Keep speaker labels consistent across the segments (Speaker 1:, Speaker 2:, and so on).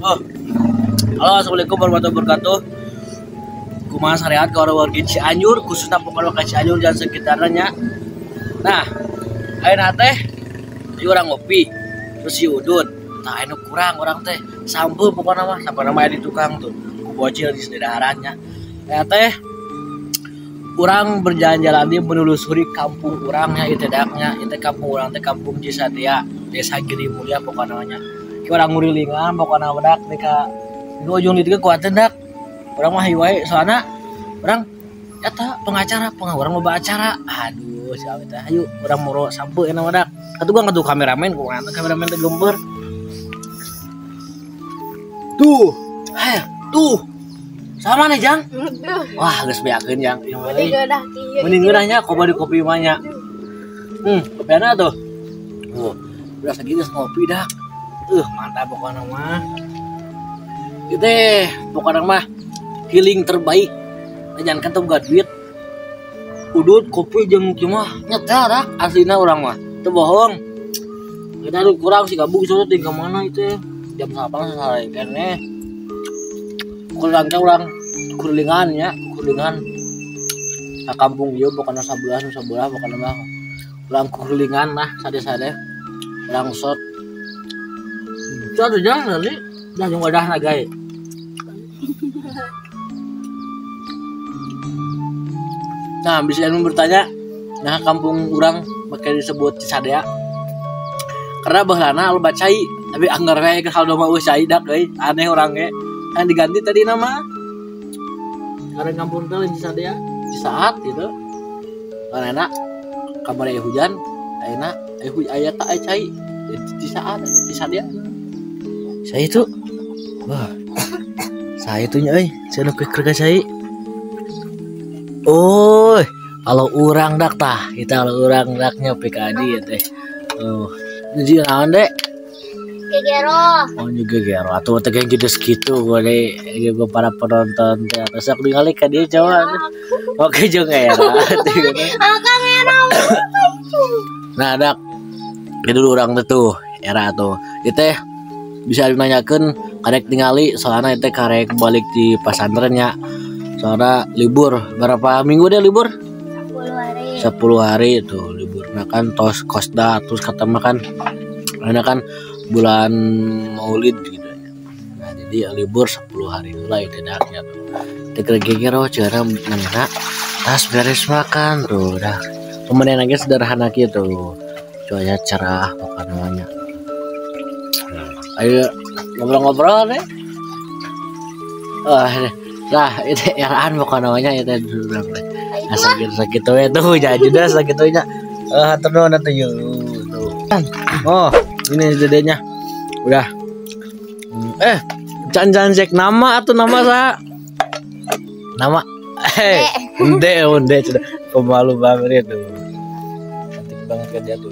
Speaker 1: Oh. Halo, assalamualaikum warahmatullahi wabarakatuh. Kumaha sarehat ka warga Cianjur, khususnya pokoknya warga Cianjur dan sekitarnya. Nah, ayeuna teh ieu urang ngopi, terus si udud. Tah anu kurang urang teh sampeu pokokna mah, sampeu mah di tukang tuh. Ku bocil di sedaharannya. Nah teh urang berjalan-jalan di menelusuri kampung urangnya itu daknya, itu kampung urang teh kampung Cisadea, Desa Giri Mulia pokokna mah. Ki urang ngurilingan pokokna dak nih ka di ujung ditu kuateun dak. Urang mah hayu wae soalna urang eta pengacara, urang loba acara. Aduh, si awe teh hayu urang moro sampeu enak mah dak. Atuh gua ngadu kameramen, gua ngadu kameramen teh geumbeur. Tuh, heh, tuh. Sama nih, Jang. Wah, geus beakeun, Jang.
Speaker 2: Mending ngeunah kieu.
Speaker 1: Mending ngeunah nya koba di kopi mah nya. Kopiana tuh. Tuh, udah segitu ngopi dah. Mantap pokoknya mah. Itu teh pokoknya mah healing terbaik. Nah, jangan kan tuh boga duit. Udut kopi jeung kieu mah nyetel dah aslina urang mah. Teu bohong. Kita aduh kurang sih gabung sono tinggal mana itu ya. Jam 8 selesai keneh. Kurang teh urang kuringan nya, kuringan. Ka kampung ieu pokona sabelah nu sabelah pokona mah urang kuringan lah sade-sade. Urang shot. Satu jam kali, dah jeung wadahna gae. Nah, bisa anu bertanya, nah kampung urang make disebut Cisadea. Karena baheulana loba cai, tapi anggar we ke saldo mah eueuh cai dak euy, aneh urang ge. Kan diganti tadi nama. Karena kampung teh lain Cisadea, Cisaat gitu. Karena kamari aya hujan, ayeuna aya aya ta aya cai. Jadi Cisaat, Cisadea. Saya itu, wah, saya itu nya euy, saya nu keur ka cai. Oh, kalau urang dak tah, kita kalau urang daknya PKD ya teh. Oh, jadi naon dek?
Speaker 2: Gegero.
Speaker 1: Oh, juga gegero. Atuh teh kayak gitu segitu gua deh, gua para penonton teh. Terus aku ningali ka dia coba. Oke jeung era.
Speaker 2: Akang era.
Speaker 1: Nah, dak. Itu dulu urang teh tuh, era tuh. Ieu teh bisa dinanyakeun karek tingali soalna itu karek balik di pesantren nya. Soalnya libur berapa minggu deh libur?
Speaker 2: 10 hari.
Speaker 1: 10 hari itu libur. Nah kan tos kosda terus kata makan karena kan bulan Maulid gitu. Nah jadi libur 10 hari lah itu daknya tuh. Teker gegero cara nanya tas beres makan tuh dah. Kemudian lagi sederhana gitu. Cuaca cerah pokoknya namanya. Ayo ngobrol-ngobrol deh. Oh, lah itu eraan pokoknya namanya itu dulu deh. Nah, sakit we tuh jadi dah sakitunya. Hatur nuhun atuh yeuh tuh. Oh, ini dedenya. Udah. Can-can cek nama atau nama sa? Nama. Unde sudah pemalu banget itu. Cantik banget kan dia tuh.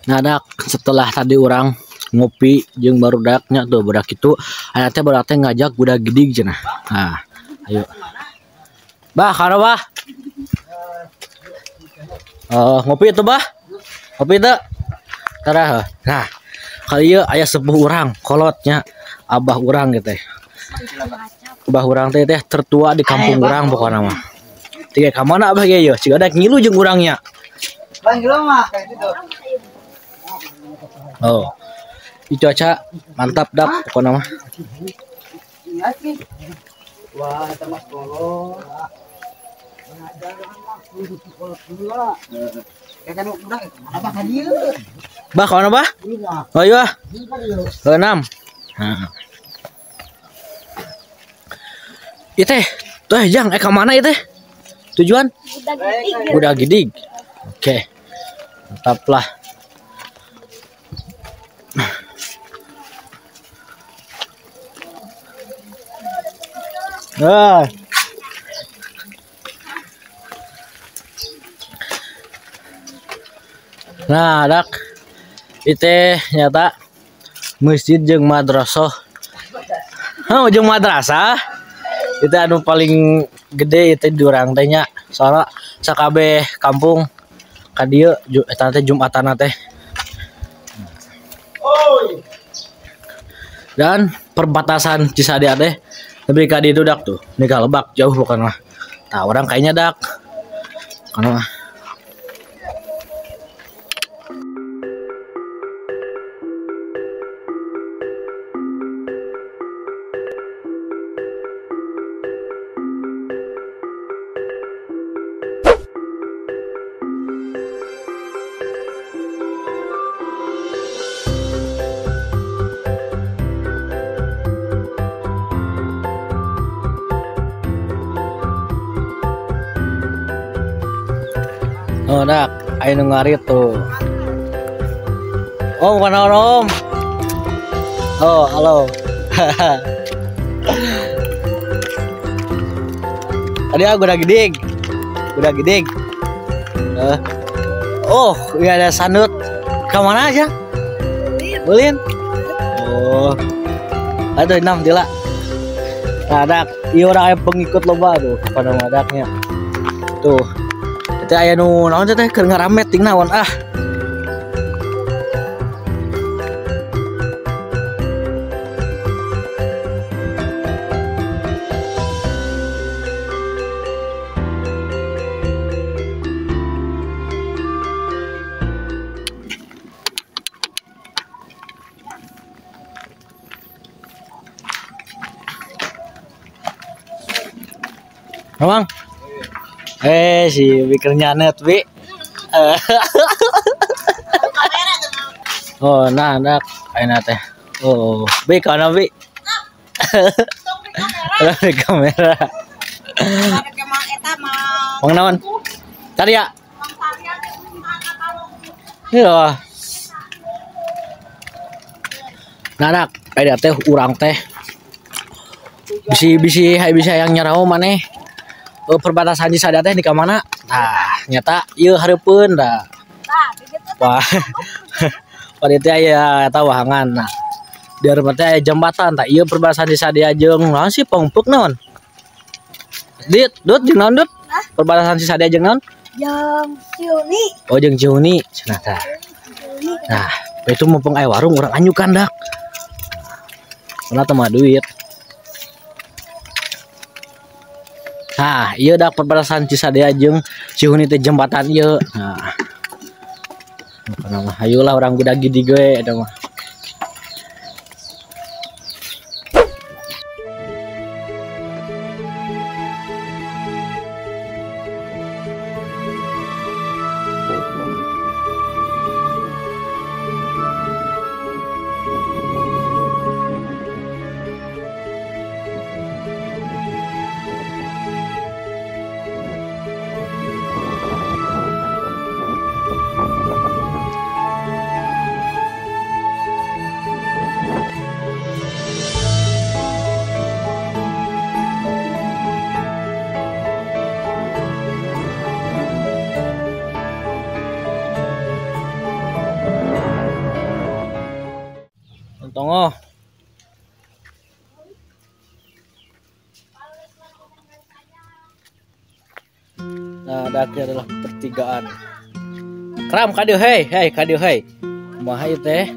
Speaker 1: Nah, dak setelah tadi orang ngopi jeung barudaknya tuh budak itu aya teh budak teh ngajak budak gidig cenah. Nah, ayo. Bah, kana bah. Ngopi itu bah. Ngopi teu? Tara. Nah, kali ieu aya sepuh urang kolotnya abah urang gitu teh. Abah urang teh teh tertua di kampung urang pokona mah. Tiga ka mana abah ge ieu? Siga daek ngilu jeung urangnya.
Speaker 3: Bang ngilu mah kayak gitu.
Speaker 1: Oh. Ini cuaca mantap dak pokoknya mah.
Speaker 3: Wah, eta mah tolong.
Speaker 1: Bah, kawan bah? Oh iya. Enam. Nah. Ieu teh, tuh jang ka mana ieu teh? Tujuan? Budak gidig. Oke. Mantap lah. Nah. Nah, dak itu nyata masjid jeung madrasah. Hah, jeung madrasah. Itu anu paling gede itu di urang teh nya. Soalna sakabeh kampung ka dieu eta teh Jumatana teh. Dan perbatasan Cisadea teh lebih ka ditu dak tuh. Ini ka Lebak jauh bukan mah. Tah orang kayaknya dak. Kana mah. Oh, dak, ayo nu ngarit tuh. Om, mana om? Oh, halo. Tadi aku udah gedig. Udah gedig. Oh, iya ada sandut. Ke mana aja? Ulin. Oh. Aduh, enam tila. Nah, dak, iya orang aya pengikut loba tuh pada madaknya. Tuh. Teh aya nu naon teh keur ngaramet ting naon ah. Bang. Si pikir nyanet, Bi. Oh, nah, nak, ayeuna teh. Oh, Bi kana Bi. Tong di kamera. Mang naon? Tadi ya. Iya. Nah, nak, ayeuna teh urang teh. Bisi-bisi bisa yang nyarao maneh. Perbatasan Cisadea teh di mana? Nah, nyata ieu hareupeun dah. Wah. Pada teh aya eta wahangan. Nah, di hareupeun teh aya jembatan tah ieu perbatasan Cisadea jeung naon sih Pongpuk naon? Dit, dut jeung naon dut? Perbatasan Cisadea jeung naon?
Speaker 2: Jeung Ciuni.
Speaker 1: Oh, jeung Ciuni cenah tah. Nah, itu mumpung aya warung urang anyukan dak. Karena teu mah duit. Nah, iya dak perbatasan Cisadea jeung Cihuni teh jembatan ieu. Nah. Kana mah hayulah urang budak gidi ge eta mah. Tongo. Nah, daki adalah pertigaan. Kram kadieu hei, hei kadieu hei. Kumaha ieu teh?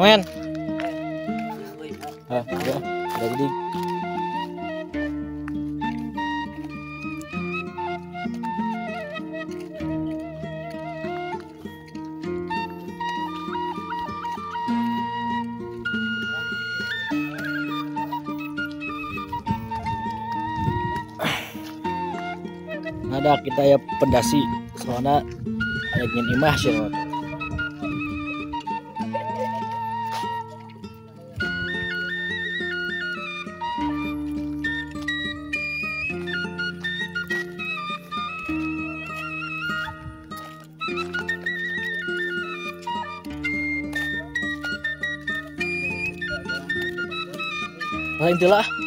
Speaker 1: Men. Ah, udah jadi. Ada kita ya pendasi soalnya ada ingin imah sih. Nah, intilah.